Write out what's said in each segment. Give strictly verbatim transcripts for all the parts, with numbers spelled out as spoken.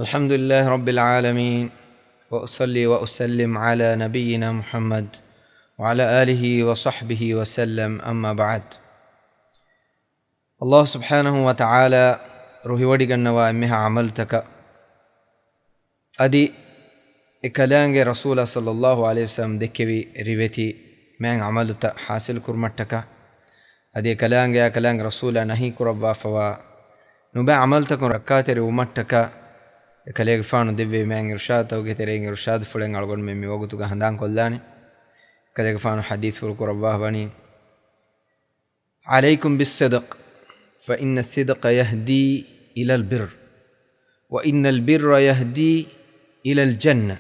الحمد لله رب العالمين، وأصلي وأسلم على نبينا محمد وعلى آله وصحبه وسلم، أما بعد. ﷲ ސުބްޙާނަހޫ ވަތަޢާލާ ރުހިވޮޑިގަންނަވާ އެންމެހާ ޢަމަލުތަކަށް، އަދި އެކަލާނގެ ރަސޫލާ ޞައްލައްލާހު ޢަލައިހި ވަސައްލަމް ދެއްކެވި ރިވެތި މާތް ޢަމަލުތައް ޙާޞިލު ކުރުމަށްޓަކާ، އަދި އެކަލާނގެއާ ކަލާނގެ ރަސޫލާ ނަހީ ކުރައްވާފަވާ ނުބައި ޢަމަލުތަކުން ރައްކާތެރި ވުމަށްޓަކާ، އެކަލޭގެފާނު ދެއްވެވި މާތް އިރުޝާދުތަކުގެ ތެރެއިން އިރުޝާދުފުޅެއް އަޅުގަނޑުމެން މި ވަގުތުގަ ހަނދާންކޮށްލާނެ. އެކަލޭގެފާނު ޙަދީޘްފުޅު ކުރައްވާ ވަނީ، عليكم بالصدق، فإن الصدق يهدي إلى البر، وإن البر يهدي إلى الجنة.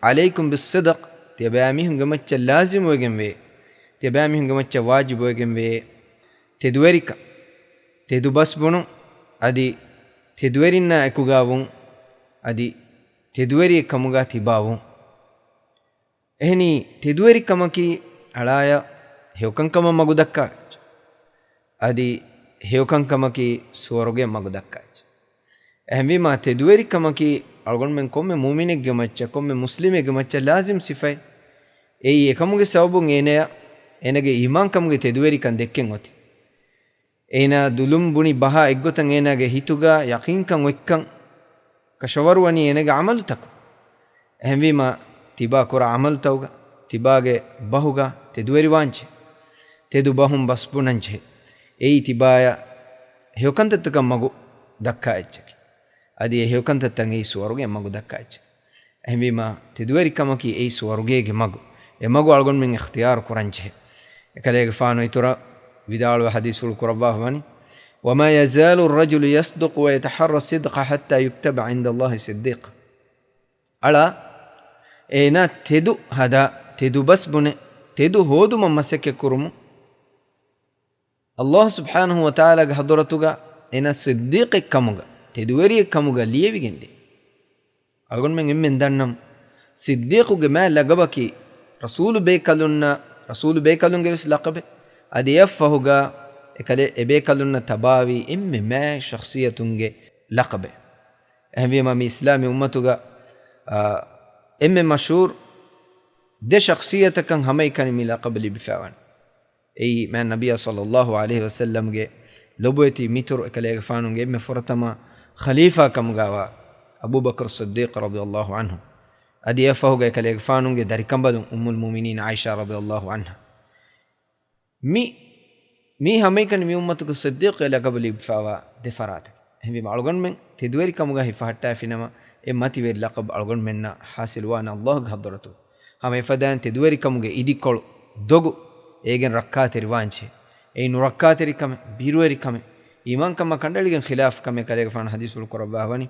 عليكم بالصدق، ތިޔަބައިމީހުންގެ މައްޗަށް ލާޒިމުވެގެންވޭ، ތިޔަބައިމީހުންގެ މައްޗަށް ވާޖިބުވެގެންވޭ، ތެދުވެރިކަން، ތެދު ބަސް ބުނުން، އަދި ތެދުވެރިންނާ އެކުގަ ވުން، އަދި ތެދުވެރިއެއް ކަމުގަ ތިބާވުން. އެހެނީ، ތެދުވެރިކަމަކީ އަޅާޔަށް ހެޔޮކަންކަމަށް މަގު ދައްކާ އެއްޗެއް. އަދި ހެޔޮކަންކަމަކީ ސުވަރުގެ މަގު ދައްކާ އެއްޗެއް. އެހެންވީމާ، ތެދުވެރިކަމަކީ އަޅުގަނޑުމެން ކޮންމެ މުއުމިނެއްގެ މައްޗަށް، ކޮންމެ މުސްލިމެއްގެ މައްޗަށް ލާޒިމް ސިފައެއް. އެއީ އެކަމުގެ ސަބަބުން އޭނަޔަށް އޭނަގެ އީމާންކަމުގެ ތެދުވެރިކަން ދެއްކެން އޮތީ. އޭނާ ދުލުން ބުނި ބަހާ އެއްގޮތަށް އޭނާގެ ހިތުގަ ޔަޤީންކަން އޮތްކަން ކަށަވަރުވަނީ އޭނާގެ ޢަމަލުތަކުން. އެހެންވީމާ، ތިބާ ކުރާ ޢަމަލުތަކުގަ، ތިބާގެ ބަހުގަ ތެދުވެރިވާންޖެހޭ. ތެދު ބަހުން ބަސް ބުނަންޖެހޭ. އެއީ ތިބާޔަށް ހެޔޮކަންތައްތަކަށް މަގު ދައްކާ އެއްޗަކީ. އަދި އެ ހެޔޮކަންތައްތައް އެއީ ސުވަރުގެ މަގު ދައްކާ އެއްޗެއް. އެހެންވީމާ، ތެދުވެރިކަމަކީ އެއީ ސުވަރުގޭގެ މަގު. އެ މަގު އަޅުގަނޑުމެން އިޚްތިޔާރު ކުރަންޖެހޭ. އެކަލޭގެފާނު އިތުރަށް ވިދާޅުވެ ޙަދީޘްފުޅު ކުރައްވާފަވަނީ، وما يزال الرجل يصدق ويتحرى الصدق حتى يكتب عند الله صديقا. އަޅާ، އޭނާ ތެދު ހަދާ، ތެދު ބަސް ބުނެ، ތެދު ހޯދުމަށް މަސައްކަތް ކުރުމުން، ﷲ ސުބްޙާނަހޫ ވަތަޢާލާގެ ޙަޟްރަތުގަ އޭނާ ޞިއްދީޤެއް ކަމުގަ، ތެދުވެރިއެއް ކަމުގަ ލިޔެވިގެންދޭ. އަޅުގަނޑުމެން އެންމެން ދަންނަން، ޞިއްދީޤުގެ މާތް ލަޤަބަކީ ރަސޫލު ބޭކަލުންނަށް، ރަސޫލު ބޭކަލުންގެ ވެސް ލަޤަބެއް. އަދި އެއަށްފަހުގަ އެކަލޭ އެބޭކަލުންނަށް ތަބާވި އެންމެ މާތް ޝަޚްޞިއްޔަތުންގެ ލަޤަބެއް. އެހެންވީމާ، މި އިސްލާމީ އުއްމަތުގަ، އާ، އެންމެ މަޝްހޫރު ދެ ޝަޚްޞިއްޔަތަކަށް ހަމައެކަނި މި ލަޤަބު ލިބިފައިވަނީ. އެއީ، މާތް ނަބިއްޔާ ޞައްލައްލާހު ޢަލައިހި ވަސައްލަމްގެ ލޮބުވެތި މިތުރު، އެކަލޭގެފާނުގެ އެންމެ ފުރަތަމަ ޚަލީފާ ކަމުގައިވާ އަބޫބަކުރު ޞިއްދީޤު ރަޟިޔައްލާހު ޢަންހު. އަދި އެއަށްފަހުގަ އެކަލޭގެފާނުގެ ދަރިކަނބަލުން އުއްމުލް މުއުމިނީން ޢާއިޝާ ރަޟިޔައްލާހު ޢަންހާ. މި، މީ ހަމައެކަނި މި އުއްމަތުގެ ޞިއްދީޤުގެ ލަޤަބު ލިބިފައިވާ ދެ ފަރާތަކީ. އެހެންވީމަ، އަޅުގަނޑުމެން ތެދުވެރިކަމުގަ ހިފަހައްޓާފިނަމަ، އެ މަތިވެރި ލަޤަބު އަޅުގަނޑުމެންނަށް ޙާޞިލުވާނެ ﷲގެ ޙަޟްރަތު. ހަމަ އެފަދައިން ތެދުވެރިކަމުގެ އިދިކޮޅު ދޮގު އޭގެން ރައްކާތެރިވާންޖެހޭ. އެއީ ނުރައްކާތެރިކަމެއް، ބިރުވެރިކަމެއް، އީމާންކަމާ ކަނޑައެޅިގެން ޚިލާފު ކަމެއް. ކަލޭގެފާނު ޙަދީޘްފުޅު ކުރައްވާ ވަނީ،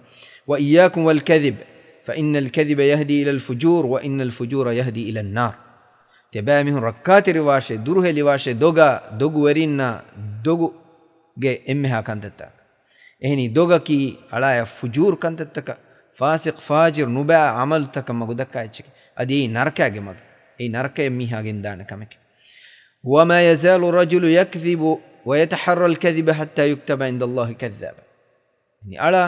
وإياكم والكذب، فإن الكذب يهدي إلى الفجور، وإن الفجور يهدي إلى النار. ތިޔަބައިމީހުން ރައްކާތެރިވާށޭ، ދުރުހެލިވާށޭ ދޮގާ، ދޮގުވެރިންނާ ދޮގުގެ އެންމެހާ ކަންތައްތަކަށް. އެހެނީ، ދޮގަކީ އަޅާޔަށް ފުޖޫރު ކަންތައްތަކަށް، ފާސިޤް ފާޖިރު ނުބައި ޢަމަލުތަކަށް މަގުދައްކާ އެއްޗެކޭ. އަދި އެއީ ނަރަކައިގެ މަގެއް. އެއީ ނަރަކައަށް މީހާ ގެންދާނެ ކަމެކޭ. وما يزال الرجل يكذب ويتحرى الكذب حتى يكتب عند الله كذابا. އަޅާ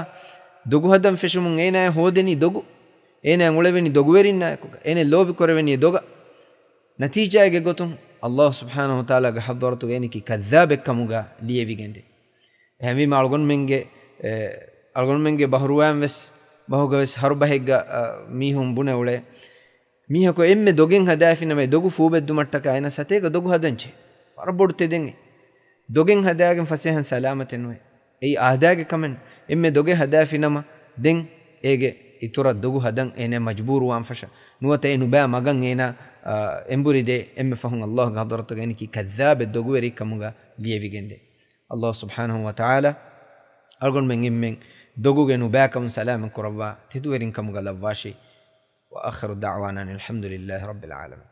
ދޮގު ހަދަން ފެށުމުން އޭނާ ހޯދެނީ ދޮގު. އޭނާ އުޅެވެނީ ދޮގުވެރިންނާ އެކުގަ. އޭނާ ލޯބި ކުރެވެނީ ދޮގަށް. ނަތީޖާއެއްގެ ގޮތުން ﷲ ސުބްޙާނަހޫ ވަތަޢާލާގެ ޙަޟްރަތުގަ އޭނަކީ ކައްޛާބެއް ކަމުގަ ލިޔެވިގެންދޭ. އެހެންވީމަ އަޅުގަނޑުމެންގެ، އެ، އަޅުގަނޑުމެންގެ ބަހުރުވައިން ވެސް، ބަހުގަ ވެސް ހަރުބަހެއްގަ، އަ، މީހުން ބުނެ އުޅޭ. މީހަކު އެންމެ ދޮގެއް ހަދާފިނަމަ، އެ ދޮގު ފޫބެއްދުމަށްޓަކާ އޭނަ ސަތޭކަ ދޮގު ހަދަންޖެހޭ. ވަރަށް ބޮޑު ތެދެއް. ދޮގެއް ހަދާގެން ފަސޭހައިން ސަލާމަތެއް ނުވޭ. އެއީ އާދައިގެ ކަމެއް. އެންމެ ދޮގެއް ހަދާފިނަމަ، ދެން އޭގެ އިތުރަށް ދޮގު ހަދަން އޭނަ މަޖުބޫރުވާން ފަށާ. ނުވަތަ އެ ނުބައި މަގަށް އޭނަ، އާ، އެނބުރިދޭ. އެންމެ ފަހުން ﷲގެ ޙަޟްރަތުގަ އޭނަކީ ކައްޛާބެއް، ދޮގުވެރި ކަމުގަ ލިޔެވިގެންދޭ. ﷲ ސުބްޙާނަހޫ ވަތަޢާލާ އަޅުގަނޑުމެން އެންމެން ދޮގުގެ ނުބައިކަމުން ސަލާމަތް ކުރައްވާ، ތެދުވެރިން ކަމުގަ ލައްވާށި. وآخر دعوانا أن الحمد لله رب العالمين.